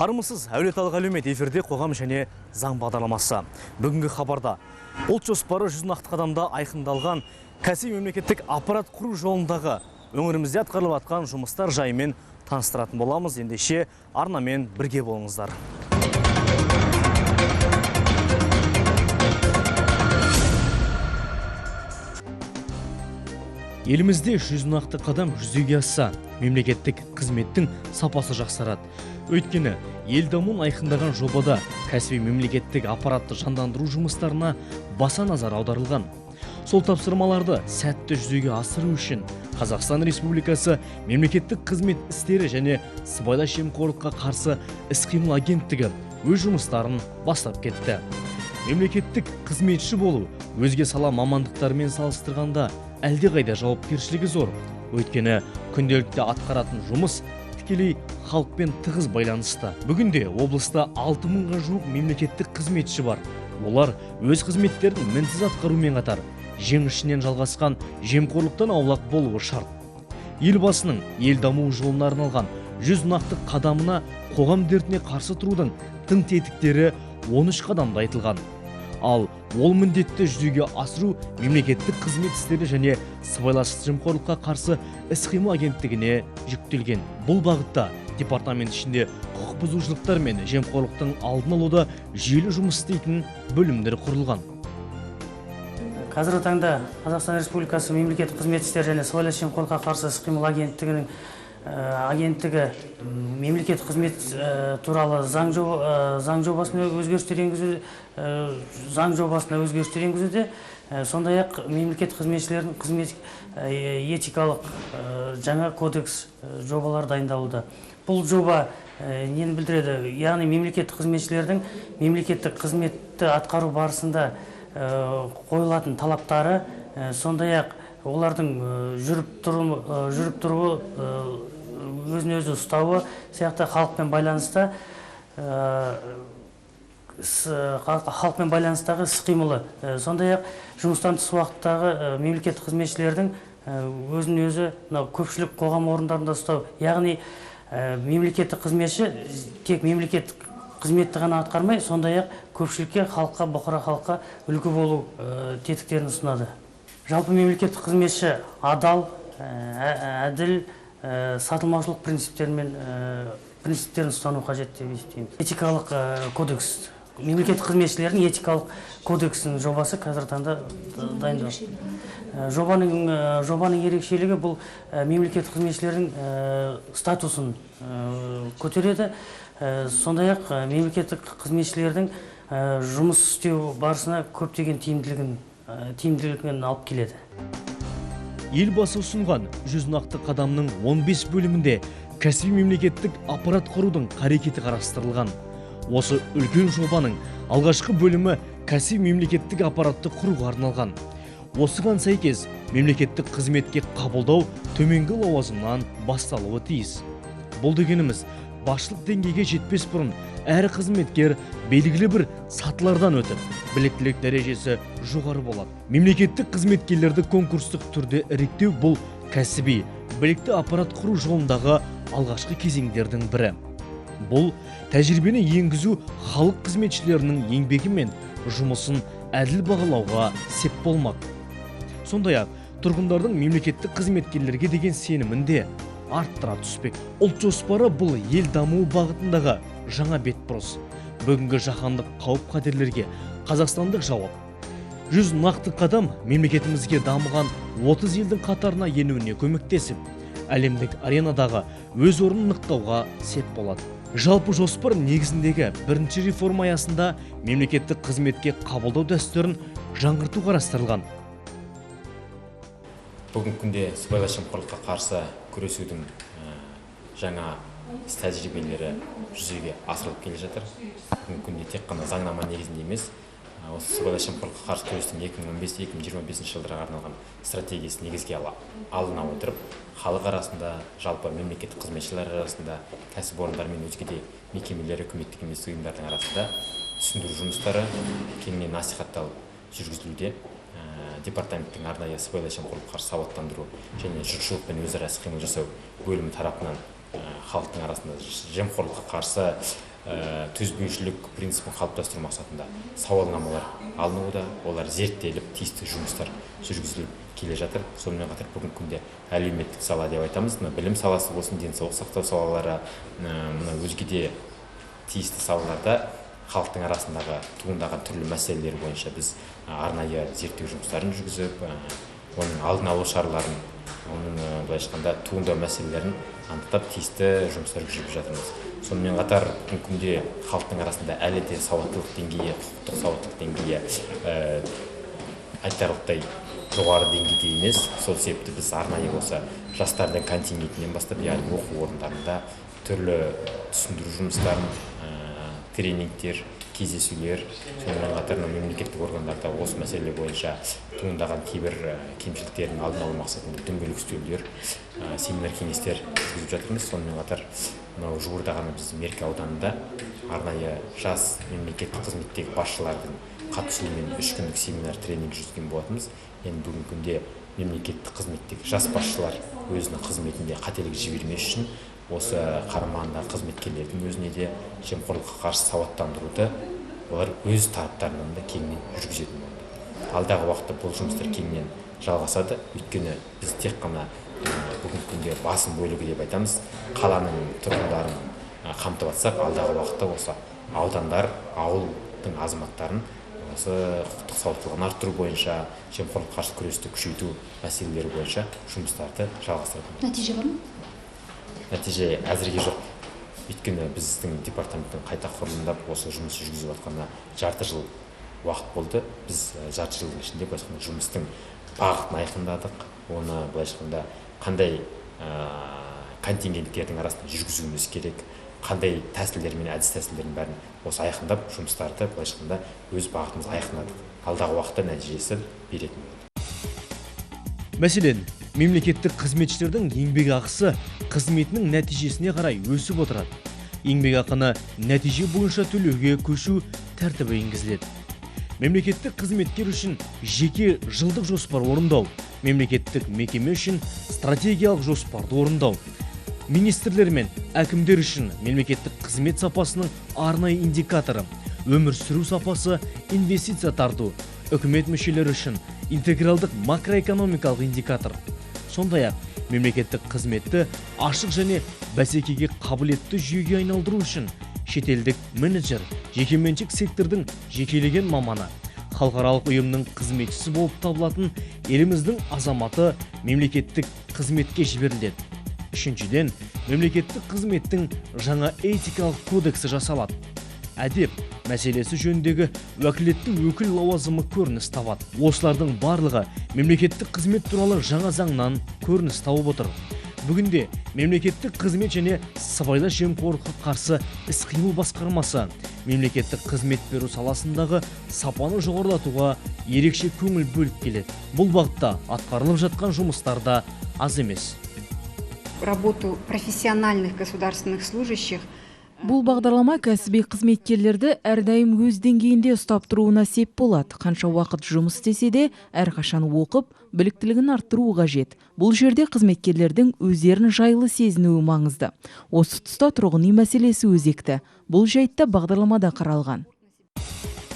Армысыз, әулиеталық әлеумет, эфирде қоғам және заң бағдарламасы. Бүгінгі хабарда ұлт жоспары 100 нақты қадамда айқындалған кәсіби мемлекеттік аппарат құру жолындағы өңірімізде атқарылып жатқан жұмыстар жайымен таныстыратын боламыз. Ендеше арнамен бірге болыңыздар. Елімізде 100 нақты қадам жүзеге асса, мемлекеттік қызметтің сапасы жақсарады. Өйткені ел дамуын айқындаған жобада кәсіби мемлекеттік аппаратты жандандыру жұмыстарына баса назар аударылған. Сол тапсырмаларды сәтті жүзеге асыру үшін Қазақстан Республикасы мемлекеттік қызмет істері және сыбайлас жемқорлыққа қарсы іс-қимыл агенттігі өз жұмыстарын бастап кетті. Мемлекеттік қызметші болу өзге сала мамандықтарымен салыстырғанда әлдеқайда жауапкершілігі зор. Өйткені күнделікті атқаратын жұмыс тікелей халықпен тығыз байланысты. Бүгінде облыста 6000-ға жуық мемлекеттік қызметші бар. Олар өз қызметтерін мінсіз атқарумен қатар жең ішінен жалғасқан жемқорлықтан аулақ болуы шарт. Елбасының ел дамуы жолына арналған 100 нақты қадамына қоғам дертіне қарсы тұрудың тың тетіктері 13 қадамда айтылған. Ал ол міндетті жүзеге асыру мемлекеттік қызмет істері және сыбайлас жемқорлыққа қарсы іс-қимыл агенттігіне жүктелген. Бұл бағытта департамент ішінде құқық бұзушылықтар мен жемқорлықтың алдын алуда жүйелі жұмыс істейтін бөлімдер құрылған. Қазіргі таңда Қазақстан Республикасы мемлекеттік қызмет істері және сыбайлас жемқорлыққа қарсы іс-қимыл агенттігінің агенттігі мемлекеттік қызмет туралы заң жобасына өзгерістер енгізу, заң жобасына өзгерістер енгізуде, сондай-ақ мемлекеттік қызметшілердің қызмет этикалық жаңа кодекс жобалары дайындалуда. Бұл жоба нені білдіреді? Яғни мемлекеттік қызметшілердің мемлекеттік қызметті атқару барысында қойылатын талаптары, сондай-ақ олардың жүріп тұруы, өзін өзі ұстауы сияқты халықпен байланыста халықпен байланыстағы іс-қимылы, сондай-ақ жұмыстан тыс уақыттағы мемлекеттік қызметшілердің өзін өзі көпшілік қоғам орындарында ұстау, яғни мемлекеттік қызметші тек мемлекеттік қызметті ғана атқармай, сондай-ақ көпшілікке, халыққа, бұқара халыққа үлгі болу тетіктерін ұсынады. Жалпы мемлекеттік қызметші адал, әділ, сатылмаушылық принциптерін ұстану қажет деп есептейміз. Этикалық кодекс, мемлекеттік қызметшілердің этикалық кодексінің жобасы қазіргі таңда дайындалды. Жобаның ерекшелігі бұл мемлекеттік қызметшілердің статусын көтереді. Сондай-ақ мемлекеттік қызметшілердің жұмыс істеу барысына көптеген тиімділігін алып келеді. Елбасы ұсынған 100 нақты қадамның 15 бөлімінде кәсіби мемлекеттік аппарат құрудың қарекеті қарастырылған. Осы үлкен жобаның алғашқы бөлімі кәсіби мемлекеттік аппаратты құруға арналған. Осыған сәйкес мемлекеттік қызметке қабылдау төменгі лауазымнан басталуы тиіс. Бұл дегеніміз басшылық деңгейге жетпес бұрын әр қызметкер белгілі бір сатылардан өтіп, біліктілік дәрежесі жоғары болады. Мемлекеттік қызметкерлерді конкурстық түрде іріктеу бұл кәсіби білікті аппарат құру жолындағы алғашқы кезеңдердің бірі. Бұл тәжірибені енгізу халық қызметшілерінің еңбегі мен жұмысын әділ бағалауға сеп болмақ. Сондай-ақ тұрғындардың мемлекеттік қызметкерлерге деген сенімін де арттыра түспек. Ұлт жоспары бұл ел дамуы бағытындағы жаңа бетбұрыс. Бүгінгі жаһандық қауіп-қатерлерге қазақстандық жауап. 100 нақты қадам мемлекетімізге дамыған 30 елдің қатарына енуіне көмектесіп, әлемдік аренадағы өз орнын нықтауға сеп болады. Жалпы жоспар негізіндегі бірінші реформа аясында мемлекеттік қызметке қабылдау дәстүрін жаңғырту қарастырылған. Бүгінгі күнде сыбайлас жемқорлыққа қарсы күресудің жаңа іс тәжірибелері жүзеге асырылып келе жатыр. Бүгінгі күнде тек қана заңнама негізінде емес, осы сыбайлас жемқорлыққа қарсы күрестің 2015-2025 жылдарға арналған стратегиясы негізге алына отырып, халық арасында, жалпы мемлекеттік қызметшілер арасында, кәсіпорындар мен өзге де мекемелер, үкіметтік емес ұйымдардың арасында түсіндіру жұмыстары кеңінен насихатталып жүргізілуде. Департаменттің арнайы сыбайлас жемқорлыққа қарсы сауаттандыру және жұртшылықпен өзара іс-қимыл жасау бөлімі тарапынан халықтың арасында жемқорлыққа қарсы Төзбеушілік принципін қалыптастыру мақсатында сауалнамалар алынуда, олар зерттеліп, тиісті жұмыстар жүргізіліп келе жатыр. Сонымен қатар бүгінгі күнде әлеуметтік сала деп айтамыз, мына білім саласы болсын, денсаулық сақтау салалары, мына өзге де тиісті салаларда халықтың арасындағы туындаған түрлі мәселелер бойынша біз арнайы зерттеу жұмыстарын жүргізіп, оның алдын алу шараларын, оның, былайша айтқанда, туындау мәселелерін анықтап, тиісті жұмыстар жүргізіп жатырмыз. Сонымен қатар бүгінгі күнде халықтың арасында әлі де сауаттылық деңгейі, құқықтық сауаттылық деңгейі айтарлықтай жоғары деңгейде емес. Сол себепті біз арнайы осы жастардың контингентінен бастап, яғни оқу орындарында түрлі түсіндіру жұмыстарын, тренингтер, кездесулер, сонымен қатар мемлекеттік органдарда осы мәселе бойынша туындаған кейбір кемшіліктердің алдын алу мақсатында дөңгелек үстелдер, семинар кеңестер жүргізіп жатырмыз. Сонымен қатар мынау жуырда ғана біз Меркі ауданында арнайы жас мемлекеттік қызметтегі басшылардың қатысуымен 3 күндік семинар тренинг жүргізген болатынбыз. Енді бүгінгі күнде мемлекеттік қызметтегі жас басшылар өзінің қызметінде қателік жібермес үшін осы қарамағындағы қызметкерлердің өзіне де жемқорлыққа қарсы сауаттандыруды олар өз тараптарынан да кеңінен жүргізетін болды. Алдағы уақытта бұл жұмыстар кеңінен жалғасады, өйткені біз тек қана бүгінгі күнде басым бөлігі деп айтамыз, қаланың тұрғындарын қамтып жатсақ, алдағы уақытта осы аудандар, ауылдың азаматтарын осы құқықтық сауаттылығын арттыру бойынша, жемқорлыққа қарсы күресті күшейту мәселелері бойынша жұмыстарды жалғастыратын. Нәтиже бар ма? Нәтиже әзірге жоқ, өйткені біздің департаменттің қайта құрылымдап, осы жұмыс жүргізіп жатқанына жарты жыл уақыт болды. Біз жарты жылдың ішінде, былайша айтқанда, жұмыстың бағытын айқындадық, оны, былайша айтқанда, қандай контингенттердің арасында жүргізуіміз керек, қандай тәсілдер мен әдіс тәсілдердің бәрін осы айқындап, жұмыстарды, былайша айтқанда, өз бағытымызды айқындадық. Алдағы уақытта нәтижесі беретін болады. Мәселен, мемлекеттік қызметшілердің еңбек ақысы қызметінің нәтижесіне қарай өсіп отырады. Еңбекақыны нәтиже бойынша төлеуге көшу тәртібі енгізіледі. Мемлекеттік қызметкер үшін жеке жылдық жоспар орындау, мемлекеттік мекеме үшін стратегиялық жоспарды орындау, министрлер мен әкімдер үшін мемлекеттік қызмет сапасының арнайы индикаторы, өмір сүру сапасы, инвестиция тарту, үкімет мүшелері үшін интегралдық макроэкономикалық индикатор. Сондай ақ мемлекеттік қызметті ашық және бәсекеге қабілетті жүйеге айналдыру үшін шетелдік менеджер, жекеменшік сектордың жекелеген маманы, халықаралық ұйымның қызметшісі болып табылатын еліміздің азаматы мемлекеттік қызметке жіберіледі. Үшіншіден, мемлекеттік қызметтің жаңа этикалық кодексі жасалады. Әдеп мәселесі жөніндегі уәкілетті өкіл лауазымы көрініс табады. Осылардың барлығы мемлекеттік қызмет туралы жаңа заңнан көрініс тауып отыр. Бүгінде мемлекеттік қызмет және сыбайлас жемқорлыққа қарсы іс-қимыл басқармасы мемлекеттік қызмет беру саласындағы сапаны жоғарылатуға ерекше көңіл бөліп келеді. Бұл бағытта атқарылып жатқан жұмыстар да аз емес. Работу профессиональных государственных служащих. Бұл бағдарлама кәсіби қызметкерлерді әрдайым өз деңгейінде ұстап тұруына сеп болады. Қанша уақыт жұмыс істесе де, әрқашан оқып, біліктілігін арттыруы қажет. Бұл жерде қызметкерлердің өздерін жайлы сезінуі маңызды. Осы тұста тұрғын үй мәселесі өзекті. Бұл жайт та бағдарламада қаралған.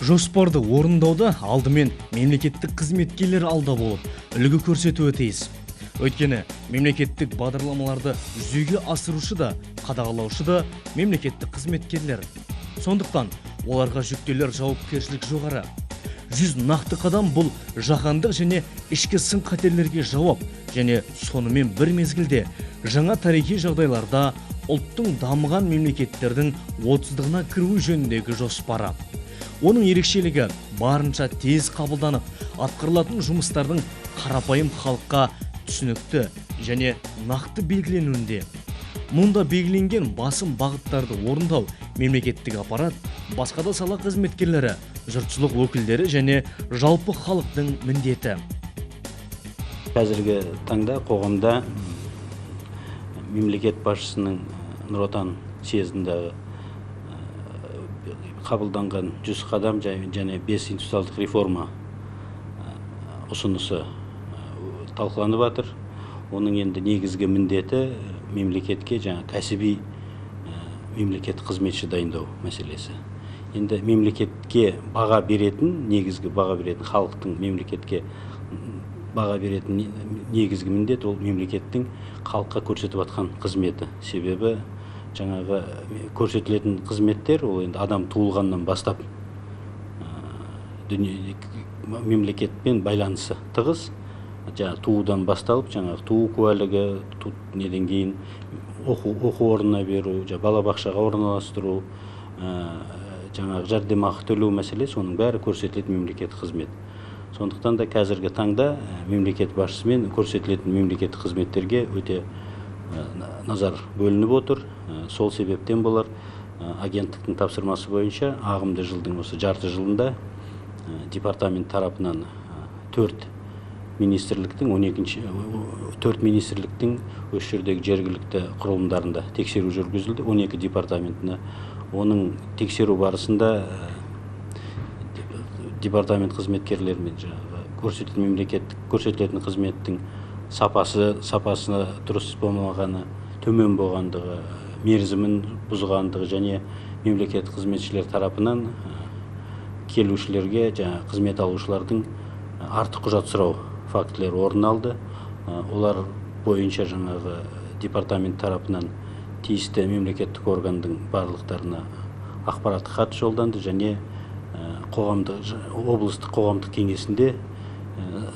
Жоспарды орындауда алдымен мемлекеттік қызметкерлер алда болып, үлгі көрсетуі тиіс. Өйткені мемлекеттік бағдарламаларды жүзеге асырушы да, қадағалаушы да мемлекеттік қызметкерлер. Сондықтан оларға жүктелер жауапкершілік жоғары. 100 нақты қадам — бұл жаһандық және ішкі сын қатерлерге жауап және сонымен бір мезгілде жаңа тарихи жағдайларда ұлттың дамыған мемлекеттердің 30-дығына кіруі жөніндегі жоспары. Оның ерекшелігі — барынша тез қабылданып, атқарылатын жұмыстардың қарапайым халыққа түсінікті және нақты белгіленуінде. Мұнда белгіленген басым бағыттарды орындау мемлекеттік аппарат, басқа да сала қызметкерлері, жұртшылық өкілдері және жалпы халықтың міндеті. Қазіргі таңда қоғамда мемлекет басшысының Нұр Отан съезінде қабылданған 100 қадам және бес институционалдық реформа ұсынысы талқыланып жатыр. Оның енді негізгі міндеті мемлекетке жаңа кәсіби мемлекеттік қызметші дайындау мәселесі. Енді мемлекетке баға беретін, негізгі баға беретін, халықтың мемлекетке баға беретін негізгі міндет ол мемлекеттің халыққа көрсетіп жатқан қызметі. Себебі жаңағы көрсетілетін қызметтер ол енді адам туылғаннан бастап мемлекетпен байланысы тығыз. Жаңағы туудан басталып, жаңағы туу куәлігі, неден кейін оқу орнына беру, балабақшаға орналастыру, жаңағы жәрдемақы төлеу мәселесі, оның бәрі көрсетілетін мемлекеттік қызмет. Сондықтан да қазіргі таңда мемлекет басшысымен көрсетілетін мемлекеттік қызметтерге өте назар бөлініп отыр. Сол себептен болар, агенттіктің тапсырмасы бойынша ағымды жылдың осы жарты жылында департамент тарапынан 4 министрліктің, 4 министрліктің осы жердегі жергілікті құрылымдарында тексеру жүргізілді, 12 департаментіне. Оның тексеру барысында департамент қызметкерлерімен жаңағы көрсетілетін мемлекеттік көрсетілетін қызметтің сапасына дұрыс болмағаны, төмен болғандығы, мерзімін бұзғандығы және мемлекеттік қызметшілер тарапынан келушілерге, жаңағы қызмет алушылардың артық құжат сұрау фактілері орын алды. Олар бойынша жаңағы департамент тарапынан тиісті мемлекеттік органдың барлықтарына ақпараттық хат жолданды және облыстық қоғамдық кеңесінде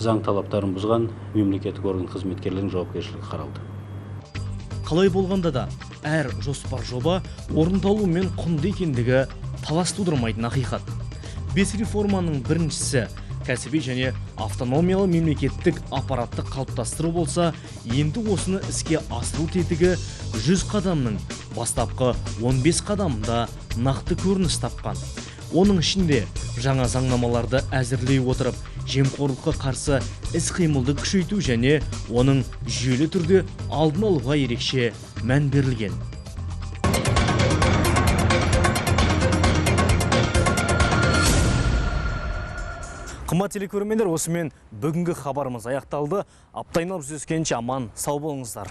заң талаптарын бұзған мемлекеттік орган қызметкерлерінің жауапкершілігі қаралды. Қалай болғанда да әр жоспар жоба орындалу мен құнды екендігі талас тудырмайтын ақиқат. 5 реформаның біріншісі кәсіби және автономиялы мемлекеттік аппаратты қалыптастыру болса, енді осыны іске асыру тетігі 100 қадамның бастапқы 15 қадамында нақты көрініс тапқан. Оның ішінде жаңа заңнамаларды әзірлей отырып, жемқорлыққа қарсы іс-қимылды күшейту және оның жүйелі түрде алдын алуға ерекше мән берілген. Қымбат телекөрермендер, осымен бүгінгі хабарымыз аяқталды. Апта айналып жүздескенше аман сау болыңыздар.